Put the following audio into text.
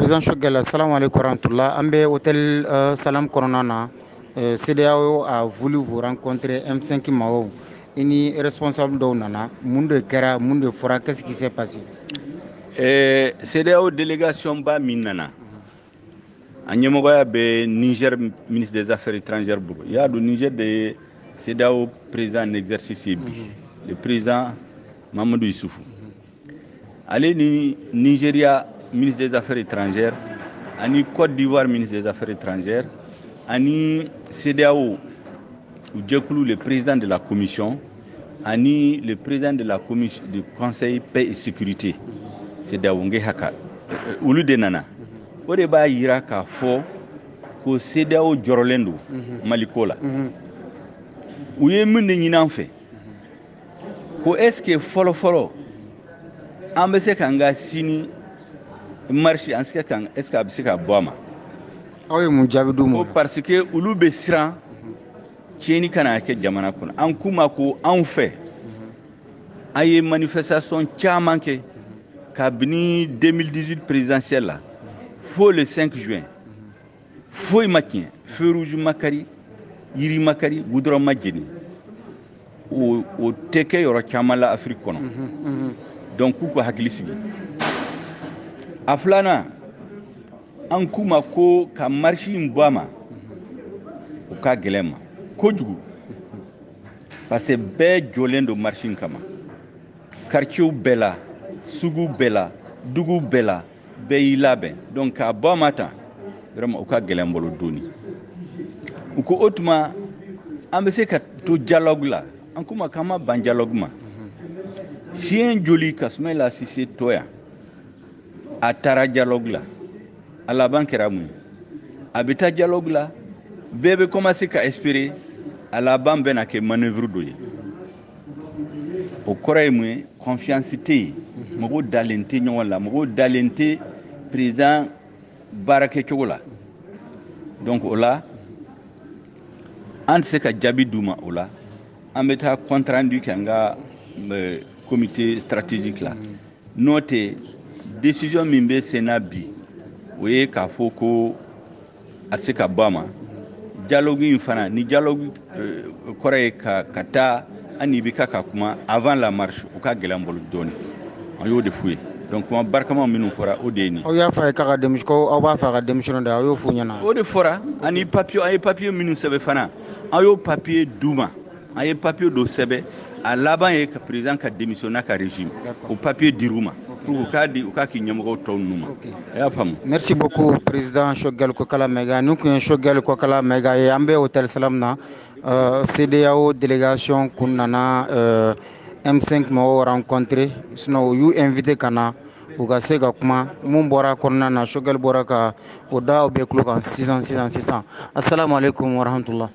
Président Choguel, salam alaikum warahmatullah. An bɛ hôtel Salam kɔnɔna na. CEDEAO a voulu vous rencontrer, M5 maaw. I ni responsable dɔw nana. Mun de kɛra, mun de fɔra, qu'est-ce qui s'est passé? CEDEAO délégation ba min nana, a ɲɛmɔgɔya bɛ Niger ministre des Affaires étrangères bolo. I y'a dɔn, Niger de ye CEDEAO président en exercice ye bi, le président Mamadou Issoufou. Ale ni Nigeria ministre des Affaires étrangères ani Côte d'Ivoire ministre des Affaires étrangères ani CEDEAO u jɛkulu, le président de la commission ani le président de la commission du conseil paix et sécurité CEDEAO nge haka, olu de nana. O de b'a yira k'a fɔ ko CEDEAO jɔrɔlen don Maliko la. U ye min de ɲini an fɛ, ko est ce que fɔlɔ fɔlɔ an bɛ se k'an ka sini marche, an se kan, est ce que a bɛ se ka bɔ a ma? Aw ye mun jaabi d'u ma? Ko parce que olu bɛ siran tiɲɛni kana kɛ jamana kɔnɔ. An k'u ma ko anw fɛ, an ye manifestation caman kɛ kabini 2018 présidentielle la fo le 5 juin, foyi ma tiɲɛ, feu rouge ma kari, yiri ma kari, goudron ma jeni. O tɛ kɛ yɔrɔ caman la Afiriki kɔnɔ. Donc k'u ka hakili sigi. A filanan, an k'u ma ko ka marche in bɔ a ma, o ka gɛlɛn ma kojugu, parce que bɛɛ jɔlen don marche in kama. Quartier bɛɛ la, sugu bɛɛ la, dugu bɛɛ la, bɛɛ y'i labɛn. Donc k'a bɔ a ma tan, vraiment, o ka gɛlɛn n bolo dɔɔni. U ko o tuma an bɛ se ka to dialogue la. An k'u ma k'an ma ban dialogue ma. Siɲɛ joli ka Soumaïla Cissé to yan, a taara dialogue la, a laban kɛra mun ye? A bɛ taa dialogue la, bɛɛ bɛ commencer ka espérer, a laban bɛ na kɛ manœuvre dɔ ye. O kɔrɔ ye mun ye? Confiance tɛ yen, mɔgɔw dalen tɛ ɲɔgɔn la, mɔgɔw dalen tɛ président baarakɛcogo la. Donc o la, an tɛ se ka jaabi d'u ma. O la, an bɛ taa compte rendu kɛ an ka comité stratégique la. N'o tɛ, décision min bɛ sen na bi, o ye k'a fɔ ko a tɛ se ka bɔ a ma. Dialogue in fana ni dialogue kɔrɔ ye ka taa an ni IBK ka kuma avant la marche, o ka gɛlɛn an bolo dɔɔni. An y'o de f'u ye. Donc kuma barikama minnu fɔra, o de ye nin. Aw y'a fɔ a ye k'a ka démission, ko aw b'a fɛ a ka démissionner de, aw y'o f'u ɲɛna? O de fɔra. Ani papier, an ye papier minnu sɛbɛn fana, an y'o papier d'u ma. An ye papier dɔ sɛbɛn, a laban ye ka président ka démission n'a ka régime. O papier dir'u ma pour u k'a di, u k'a k'i ɲɛmɔgɔw tɔw ninnu ma. A y'a faamu? Merci beaucoup, président Choguel Kokala Maïga. Nin tun ye Choguel Kokala Maïga ye. An bɛ hôtel Salam na. CEDEAO délégation kun nana M5 mɔgɔw rencontrer, sinon u y'u invité ka na u ka se ka kuma. Mun bɔra kɔnɔna na, Choguel bɔra ka o da aw bɛɛ tulo kan sisan sisan sisan. Assalamu alaikum warahmatullah.